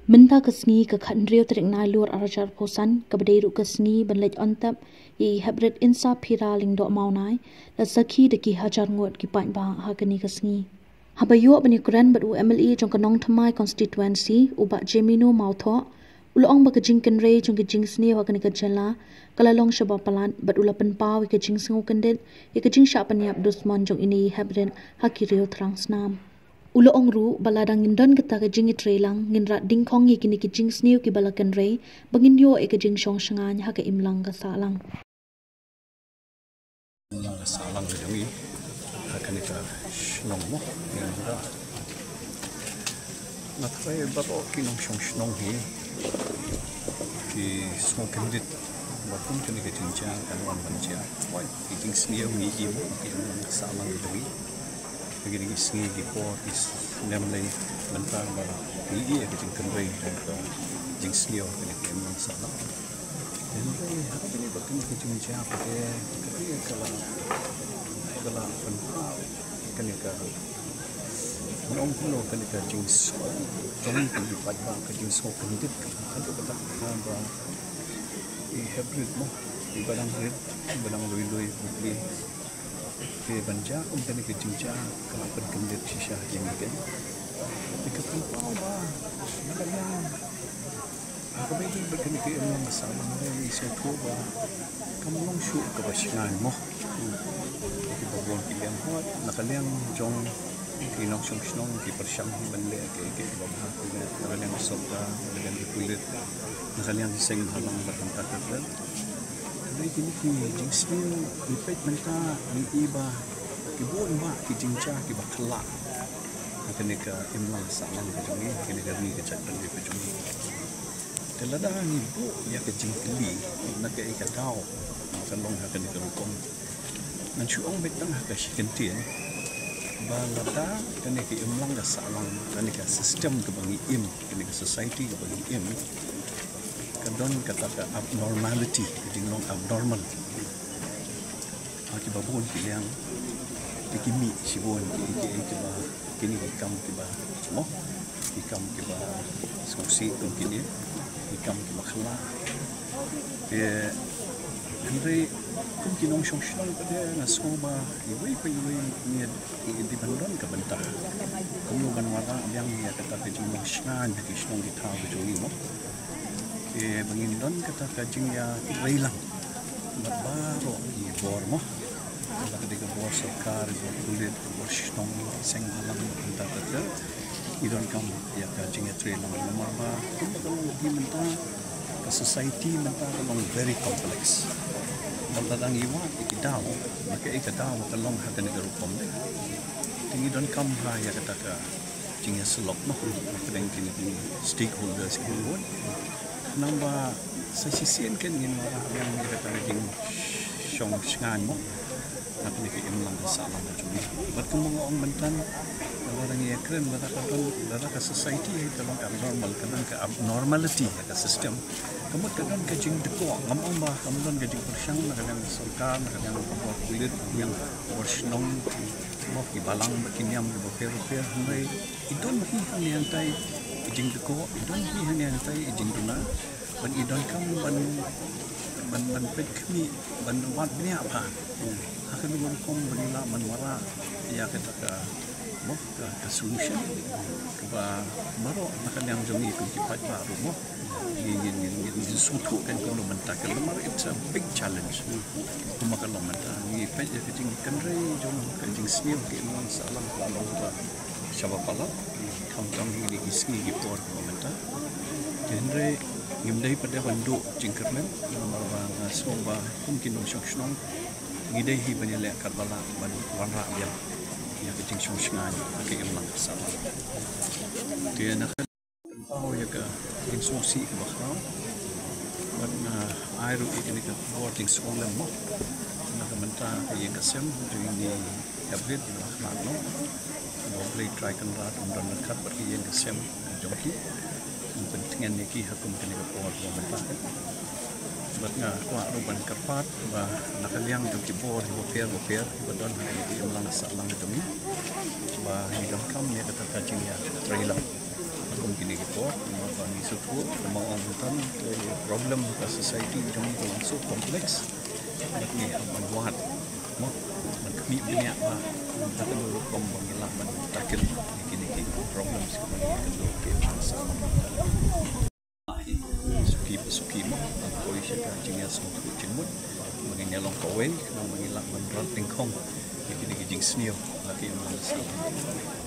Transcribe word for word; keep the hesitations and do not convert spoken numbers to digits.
Mynta ka sngi ka khathynriew tarik Nailur arhajar arphew san, kaba dei ruh ka sngi ban leit on tap ïa i Heprit Insaphira Lyngdoh Mawnai, la sakhi da ki hajar ngut ki paidbah ha kane ka sngi. Haba ïoh ban ïakren bad u M L A jong ka Nongthymmai constituency, u Bah Jemino Mawthoh, u la ong ba ka jingkynrei jong ka jingsniew ha kane ka jylla ka la long shaba palat, bad u la pynpaw ïa ka jingsngewkyndit ïa ka jingshah pynïap dusmon jong ine i Heprit ha ki riew thrang snam. U la ong ruh ba lada ngin don kata ka jingïatreilang, ngin rah dyngkhong ïa kine ki jingsniew kiba la kynrei, ba ngin ïoh ïa ka jingshong shngaiñ ha ka imlang ka sahlang. Imlang ka sahlang ka jong ngi ha kane ka shnong mo, ïa nga. Nga tharai baroh ki nongshong shnong hi ki sngewkyndit ba kum kane ka jingjia kan wan ban jia. Wai, ki jingsniew ngi ïohi mo, ki imlang ka sahlang ka jong ngi. Kine ki sngi ki por ki snem lei mynta ba ngi ïohi ka jingkynrei jong ka jingsniew kane ka imlang sahlang. Hynrei ha kane ba kane ka jingjia pat te kane ka la, ka la pynpaw kane ka, ngan ong kumno, kane ka jingsngew jong ngi ki paidbah, ka jingsngewkyndit ka la haduh katta ba i Heprit mo, iba dang rit, iba dang lui lui, bukli. Te ban jia kum kane ka jingjia ka la pynkyndit shisha ïa ngi kein. Te ka pynpaw ba na ka liang, ha kaba ïadei bad kane ka imlang ka sahlang, ngi sngewthuh ba kam long shuh kaba shngaiñ mo. Kiba bun ki liang, hooid, na ka liang jong ki nongshong shnong ki pyrshang hi ban leh kiei kiei kiba bha, na ka liang ka sorkar, na ka liang ki pulit, na ka liang ki seng bhalang bad kumta ter ter. Hynrei kine ki jingsniew ngi peit mynta, ngi i ba ki bun bah ki jingjia kiba kylla ha kane ka imlang sahlang ka jong ngi, kane ka ri ka jaitbynriew ka jong ngi. Te lada ngi buh ïa ka jingkylli na kaei ka daw ka long ha kane ka rukom, ngan shu ong beit tang ha ka shi kyntien ba lada kane ka imlang ka sahlang, kane ka system kaba ngi im, kane ka society kaba ngi im, ka don kata ka abnormality, ka jinglong abnormal ha kiba bun ki liang. Te ki mih shibun ki, ki, kiba, kine ki kam kiba, mo, ki kam kiba sngewsih kum kine, ki kam kiba kylla. Te hynrei kum ki nongshong shnong pat te, nga sngew ba iwei pa iwei ngi, ngi dei ban don ka bynta kumno ban wanrah biang ïa kata ka jinglong shngaiñ ha ki shnong ki thaw ka jong ngi, mo. Te ba ngin don kata ka jingïatreilang bad baroh ki bor, mo, la ka dei ka bor sorkar, bor pulit, bor shnong, seng bhalang, kumta ter ter, ngi donkam ïa ka jingïatreilang. Namar ba kumba ka long hi mynta, ka society mynta ka long very complex. Bad lada ngi wad ïa ki daw, ba kaei ka daw ba ka long ha kane ka rukom, te ngi donkam bha ïa kata ka jingïasyllok, mo, hapdeng kine ki stakeholders ki bun. Namar ba sa shisien kein ngin wanrah biang ïa kata ka jingshong shngaiñ, mo, na kane ka imlang ka sahlang ka jong ngi. Bad kumba nga ong mynta, lada ngi ïakren, lada ka don, lada ka society hi ka long abnormal, ka don ka abnormality ha ka system, ka mut ka don ka jingdkoh. Ngam ong ba kam don ka jingpyrshang na ka liang sorkar, na ka liang bor pulit, na ka liang bor shnong, mo, ki balang bad ki niam kiba pher bapher, hynrei i don hi hangne hangtai i jingdkoh, i don hi hangne hangtai i jingduna, bad i donkam ban, ban, ban peit khmih, ban wad bniah bha ha kano ka rukom ba ngin lah ban wanrah ïa kata ka, mo, ka, ka solution kaba baroh na ka liang jong ngi kum ki paidbah ruh, mo, ngin, ngin, ngin, ngin, ngin sngewthuh kein kumno ban tackle, namar it's a big challenge. Kumba ka long mynta, ngi peit ïa ka jingkynrei jong ka jingsniew ka imlang sahlang ka la long kaba shaba palat, khamtam ha kine ki sngi ki por kumba mynta. Te hynrei ngim dei pat de ban duh jingkyrmen, namar ba nga sngew ba kum ki nongshong shnong ngi dei hi ban ïaleh katba lah ban wanrah biang ïa ka jingshong shngaiñ ha ka imlang ka sahlang. Te na ka pynpaw ïa ka jingsngewsih kaba khraw, bad nga ai ruh ïa kane ka bor jingsngewlem, mo, na ka bynta ka ïing ka sem jong ine i Heprit ba la khlad noh. Ba U Blei Trai Kynrad un don ryngkat bad ka ïing ka sem jong ki, un pyntngen ïa ki ha kum kane ka por ba mynta. Bad nga kwah ruh ban kyrpad ba na ka liang jong ki bor kiba pher bapher kiba don ha kane ka imlang sahlang ka jong ngi, ba ngi donkam ïa kata ka jingïatreilang ha kum Kine ki por, kumba ngi sngewthuh, kumba ong tang, eh, problem ka society jong ngi ka long so complex. Bad ngi hap ban wad, mo, ban khmih bniah bha, da kano ka rukom ba ngi lah ban tackle ïa kine ki problems kiba ngi kynduh ki. Suki pa suki, mo, ban poi sha ka jingïasngewthuh jingmut ba ngin ïa long kawei, khnang ba ngin lah ban rat dyngkhong ïa kine ki jingsniew ba ki ïa